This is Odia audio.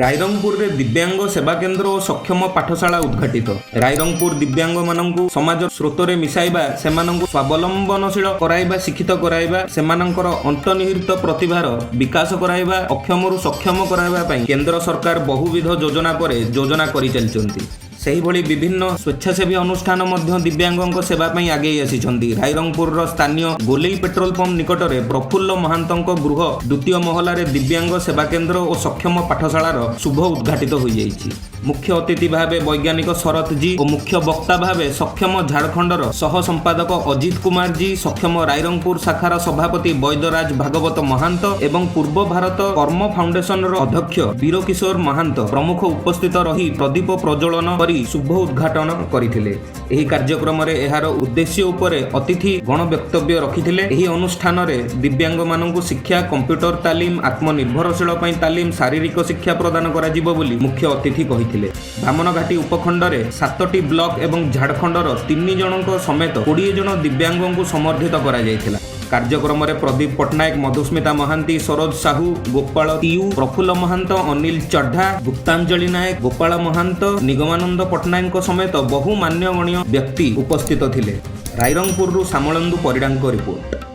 ରାଇରଙ୍ଗପୁରରେ ଦିବ୍ୟାଙ୍ଗ ସେବା କେନ୍ଦ୍ର ଓ ସକ୍ଷମ ପାଠଶାଳା ଉଦ୍ଘାଟିତ। ରାଇରଙ୍ଗପୁର ଦିବ୍ୟାଙ୍ଗମାନଙ୍କୁ ସମାଜ ସ୍ରୋତରେ ମିଶାଇବା, ସେମାନଙ୍କୁ ସ୍ୱାବଲମ୍ବନଶୀଳ କରାଇବା, ଶିକ୍ଷିତ କରାଇବା, ସେମାନଙ୍କର ଅନ୍ତର୍ନିହିତ ପ୍ରତିଭାର ବିକାଶ କରାଇବା, ଅକ୍ଷମରୁ ସକ୍ଷମ କରାଇବା ପାଇଁ କେନ୍ଦ୍ର ସରକାର ବହୁବିଧ ଯୋଜନା ପରେ ଯୋଜନା କରିଚାଲିଛନ୍ତି। ସେହିଭଳି ବିଭିନ୍ନ ସ୍ୱେଚ୍ଛାସେବୀ ଅନୁଷ୍ଠାନ ମଧ୍ୟ ଦିବ୍ୟାଙ୍ଗଙ୍କ ସେବା ପାଇଁ ଆଗେଇ ଆସିଛନ୍ତି। ରାଇରଙ୍ଗପୁରର ସ୍ଥାନୀୟ ଗୋଲେଇ ପେଟ୍ରୋଲ ପମ୍ପ ନିକଟରେ ପ୍ରଫୁଲ୍ଲ ମହାନ୍ତଙ୍କ ଗୃହ ଦ୍ୱିତୀୟ ମହଲାରେ ଦିବ୍ୟାଙ୍ଗ ସେବା କେନ୍ଦ୍ର ଓ ସକ୍ଷମ ପାଠଶାଳାର ଶୁଭ ଉଦ୍ଘାଟିତ ହୋଇଯାଇଛି। ମୁଖ୍ୟ ଅତିଥି ଭାବେ ବୈଜ୍ଞାନିକ ଶରତ ଜି ଓ ମୁଖ୍ୟ ବକ୍ତା ଭାବେ ସକ୍ଷମ ଝାଡ଼ଖଣ୍ଡର ସହ ସମ୍ପାଦକ ଅଜିତ କୁମାର ଜି, ସକ୍ଷମ ରାଇରଙ୍ଗପୁର ଶାଖାର ସଭାପତି ବୈଦରାଜ ଭାଗବତ ମହାନ୍ତ ଏବଂ ପୂର୍ବ ଭାରତ କର୍ମ ଫାଉଣ୍ଡେସନର ଅଧ୍ୟକ୍ଷ ବୀରକିଶୋର ମହାନ୍ତ ପ୍ରମୁଖ ଉପସ୍ଥିତ ରହି ପ୍ରଦୀପ ପ୍ରଜ୍ୱଳନ କରି ଶୁଭ ଉଦ୍ଘାଟନ କରିଥିଲେ। ଏହି କାର୍ଯ୍ୟକ୍ରମରେ ଏହାର ଉଦ୍ଦେଶ୍ୟ ଉପରେ ଅତିଥି ଗଣ ବକ୍ତବ୍ୟ ରଖିଥିଲେ। ଏହି ଅନୁଷ୍ଠାନରେ ଦିବ୍ୟାଙ୍ଗମାନଙ୍କୁ ଶିକ୍ଷା, କମ୍ପ୍ୟୁଟର ତାଲିମ, ଆତ୍ମନିର୍ଭରଶୀଳ ପାଇଁ ତାଲିମ, ଶାରୀରିକ ଶିକ୍ଷା ପ୍ରଦାନ କରାଯିବ ବୋଲି ମୁଖ୍ୟ ଅତିଥି କହିଥିଲେ। ବାମନଘାଟି ଉପଖଣ୍ଡରେ ସାତଟି ବ୍ଲକ ଏବଂ ଝାଡ଼ଖଣ୍ଡର ତିନି ଜଣଙ୍କ ସମେତ 20 ଜଣ ଦିବ୍ୟାଙ୍ଗଙ୍କୁ ସମ୍ବର୍ଦ୍ଧିତ କରାଯାଇଥିଲା। କାର୍ଯ୍ୟକ୍ରମରେ ପ୍ରଦୀପ ପଟ୍ଟନାୟକ, ମଧୁସ୍ମିତା ମହାନ୍ତି, ସରୋଜ ସାହୁ, ଗୋପାଳ ତିଉ, ପ୍ରଫୁଲ୍ଲ ମହାନ୍ତ, ଅନିଲ ଚଢା, ଗୁପ୍ତାଞ୍ଜଳି ନାୟକ, ଗୋପାଳ ମହାନ୍ତ, ନିଗମାନନ୍ଦ ପଟ୍ଟନାୟକଙ୍କ ସମେତ ବହୁ ମାନ୍ୟଗଣ୍ୟ ବ୍ୟକ୍ତି ଉପସ୍ଥିତ ଥିଲେ। ରାଇରଙ୍ଗପୁରରୁ ସାମଳନ୍ଦୁ ପରିଡ଼ାଙ୍କ ରିପୋର୍ଟ।